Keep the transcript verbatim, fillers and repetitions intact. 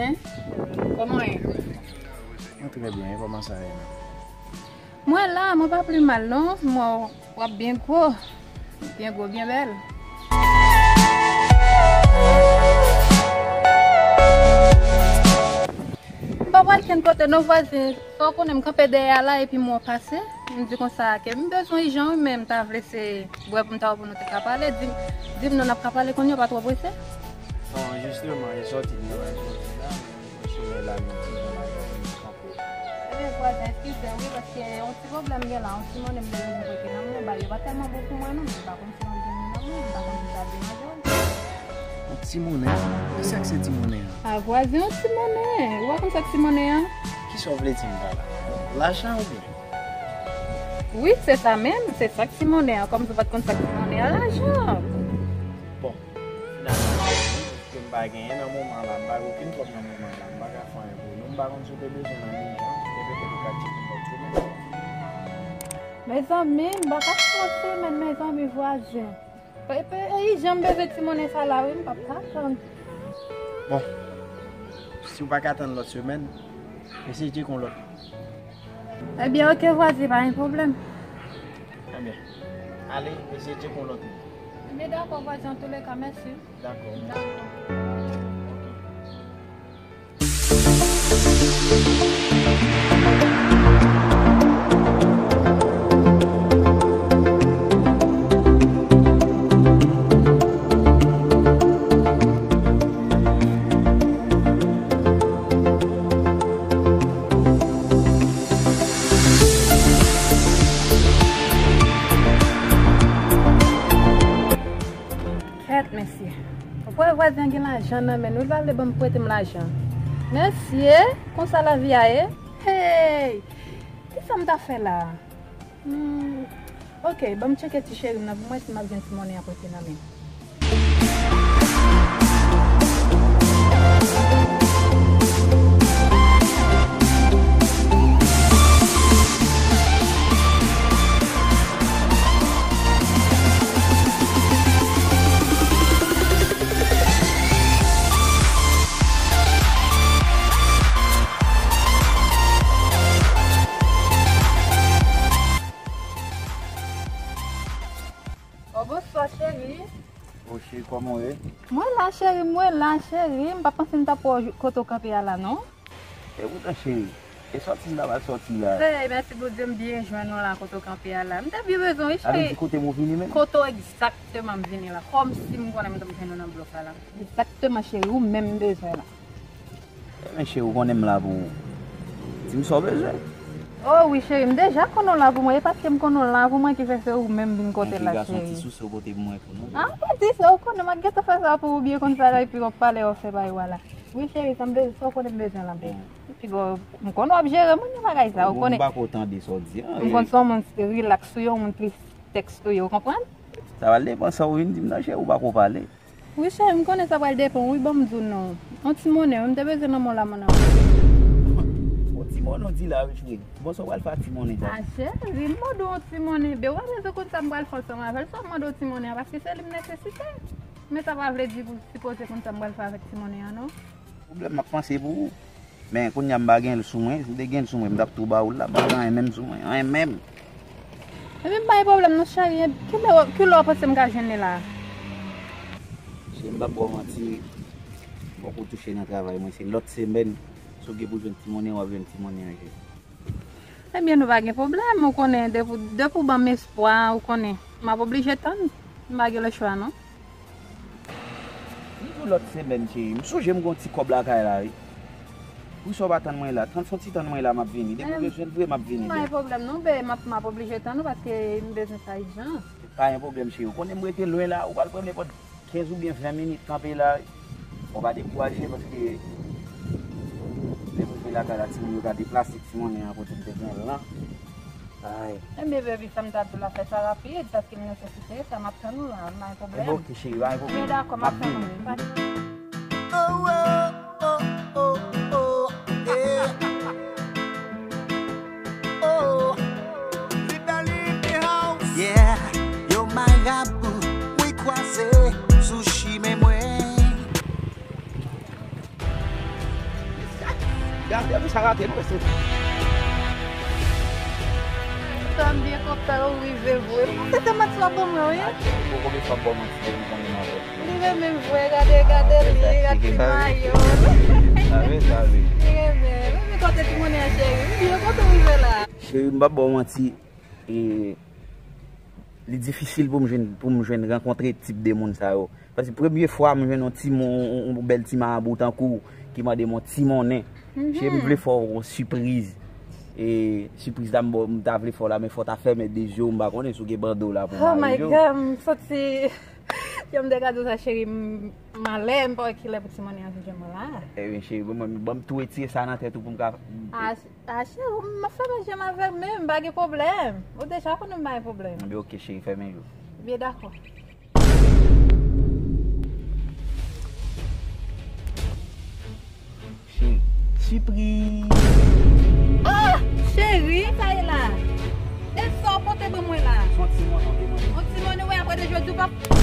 Kòman w ye? Mwen trè byen, e kòman sa ye menm? Mwen la, mwen pa pli mal non. Mwen, w ap byen gwo. Byen gwo, byen bèl. M pa pral kenn kote non, vwazen. Sa w konnen, m kanpe dèyè a la epi m wè w pase. M di konsa ke m bezwen ijan wi, men m ta vle se wè pou m ta wè pou nou te ka pale. Di, di m non, n ap ka pale kounye a, w pa twò prese? Non, jisteman, e sòti m nan, e sòti la, men mwen sou men la, men ti jan la, men kanpe. Ebyen, vwazen, eskize wi, paske yon ti pwoblèm gen la, yon ti monnen m te bezwen prete nan men, bagay yo pa tèlman bon pou mwen non, men m pa konn si m ap jwenn li nan men, m pa konn si sa ap demanje w. Yon ti monnen? Kisa k se ti monnen an? A, vwazen, yon ti monnen. Ou pa konn sa k ti monnen an? Kisa w vle di m pa la? Lajan oubyen? Wi, se sa menm, se sa k ti monnen an. Kòm si w pa t konn sa k ti monnen an, lajan. Bon, finalman, paske m pa genyen nan moman la, m pa gen okenn kòb nan moman la, m pa ka fè anyen pou nou, m pa konn si w te bezwen nan ijan, se petèt ou ka tcheke lòt semèn. Mezanmi, m pa ka fè lòt semèn, mezanmi, vwazen. Pe, pe, e ijan m bezwen ti monnen sa la wi, m p ap ka tann. Bon, si w pa ka tann lòt semèn, eseye tcheke yon lòt moun. Ebyen, oke, vwazen, pa gen pwoblèm. Ebyen, ale, eseye tcheke yon lòt moun. Ebyen, dakò, vwazen, antouleka, mèsi. Dakò, mèsi. Dakò. Oke. Kèt, mesye. Ou kwè vwazen an gen lajan nan men l wi, l pral vle ban m prete m lajan. Mesye, konsa lavi a ye? Hey! Kisa m ta fè la? Hmm, oke, ban m tcheke ti cheri m nan pou m wè si m ap jwenn ti monnen an prete nan men l. Oh, bonswa, cheri. Oh, cheri, kòman w ye? Mwen la, cheri, mwen la, cheri. M pa t panse m t ap wè w kote w kanpe a la, non. E poutan, cheri, e sòti m ta pral sòti a. Hey, mèsi Bondye, m byen jwenn ou la kote w kanpe a la. M te byen bezwen w wi, cheri. Sa vle di kote m ou vini menm? Kote w egzakteman m vini la. Kòmsi m konnen m t ap jwenn ou nan blòk la la. Egzakteman, cheri, ou menm m bezwen la. Ebyen, cheri, ou konnen m la pou ou. Di m sa w bezwen. Oh wi, cheri, m deja konnen w la pou mwen. E paske m konnen w la pou mwen ki fè se ou menm vin kote la, cheri. Yon ti gason ti souse w pote pou mwen pou nou. Ah, pa di sa, ou konnen m ap gentan fè sa pou ou byen konn sa la, epi w ap pale, w ap fè bagay w la. Wi, cheri, sa m bezwen, sa w konnen m bezwen la, baby. Piga, m konnen w ap jere moun nan bagay sa, ou konnen. Bon, m pa ko tande sa w di an. M konn se yon moun relax ou ye, yon moun tris tèks ou ye, ou konprann? Sa pral depann sa w vin di m nan, cheri, ou pa ko pale. Wi, cheri, m konnen sa pral depann, wi, ban m di w non. Yon ti monnen, wi, m te bezwen nan men w la, mon amour. Yon ti monnen w di la, wi, cheri. Bon, sa w pral fè ak ti monnen sa? A, cheri, m mande w yon ti monnen, be, w pa bezwen konn sa m pral fè ansanm avè l, sa m mande w ti monnen an, paske se li m nesesite. Men sa pa vle di pou sipoze konn sa m pral fè avèk ti monnen an, non. Pwoblèm, m ap panse pou ou. Men kounye a m pa gen l sou mwen. Si m te gen l sou mwen, m t ap tou ba ou l la. M pa gen anyen menm sou mwen. Anyen menm. Ebyen, m pa gen pwoblèm non, cheri. Kilè, kilè w panse m ka jwenn li la? Cheri, m p ap ba w manti. Fòk ou touche nan travay mwen. Se lòt semèn, si w gen pou jwenn ti monnen, w ap jwenn ti monnen an, cheri. Ebyen, nou pa gen pwoblèm, ou konnen, depi, depi w ban m espwa, ou konnen, m ap oblije tann, m pa gen lechwa, non. M di w lòt semèn, cheri, m sonje m gen yon ti kòb lakay la, wi. Poukisa w pa tann mwen la? Tann, fè yon ti tann mwen la, m ap vini. Depi w bezwen l vre, m ap vini. Pa gen pwoblèm, non, be, m ap, m ap oblije tann ou, paske m bezwen sa ijan. Pa gen pwoblèm, cheri, ou konnen m rete lwen la, ou pral pran nenpòt kenz oubyen ven minit kanpe la, bon, pa dekouraje, paske lè m rive lakay la, timoun yo ka deplase ti monnen an kote m te gen l lan. Ay. Ebyen, baby, sa m ta di w la, fè sa rapid, paske m nesesite sa, m ap tann ou la, m pa gen pwoblèm. Ebyen, oke, cheri, pa gen pwoblèm. Ebyen, dakò, m ap tann ou. Oh, oh, oh, oh, yeah. Oh, Linda Lee in the house. Yeah, yo marabou, mwen kwaze sou chimen mwen. Gade pou sa rate m, mesye. Sa m byen kontan ou rive vre. Ou te te manti w ap ban mwen, wi. Achte, pou konbyen fwa m ba w manti depi m konnen m avè w? Li renmen m vre, gade, gade li, gade ti mayo. Sa vre, sa vre. Li renmen. Men, men kote ti monnen an, cheri? M byen kontan ou rive la. Cheri, m p ap ba w manti. E li difisil pou m jwenn, pou m jwenn rankontre tip de moun sa yo. Paske premye fwa m jwenn yon ti moun, yon, yon bèl ti marabou tankou w ki mande m yon ti monnen. Cheri, m vle fè w yon sipriz. E sipriz la m ba w, m ta vle fè w la, men fò w ta fèmen de je w, m pa konnen si w gen bando la pou m mare je w. Oh my God, m santi, jan m te ka di w sa, cheri, m malè, m pa wè kilè pou ti monnen an vin jwenn mwen la. Ebyen, cheri, ban m, ban m tou retire sa nan tèt ou pou m ka. Ah, cheri, m ap fèmen je m avè w, men m pa gen pwoblèm. Ou deja konnen m pa gen pwoblèm. Ebyen, oke, cheri, fèmen je w. Byen, dakò. Cheri, sipriz! Ah! Cheri, sa ye la? E sa w pote ban mwen la? Se yon ti monnen w te mande. Yon ti monnen, wi, apre de je w di w p ap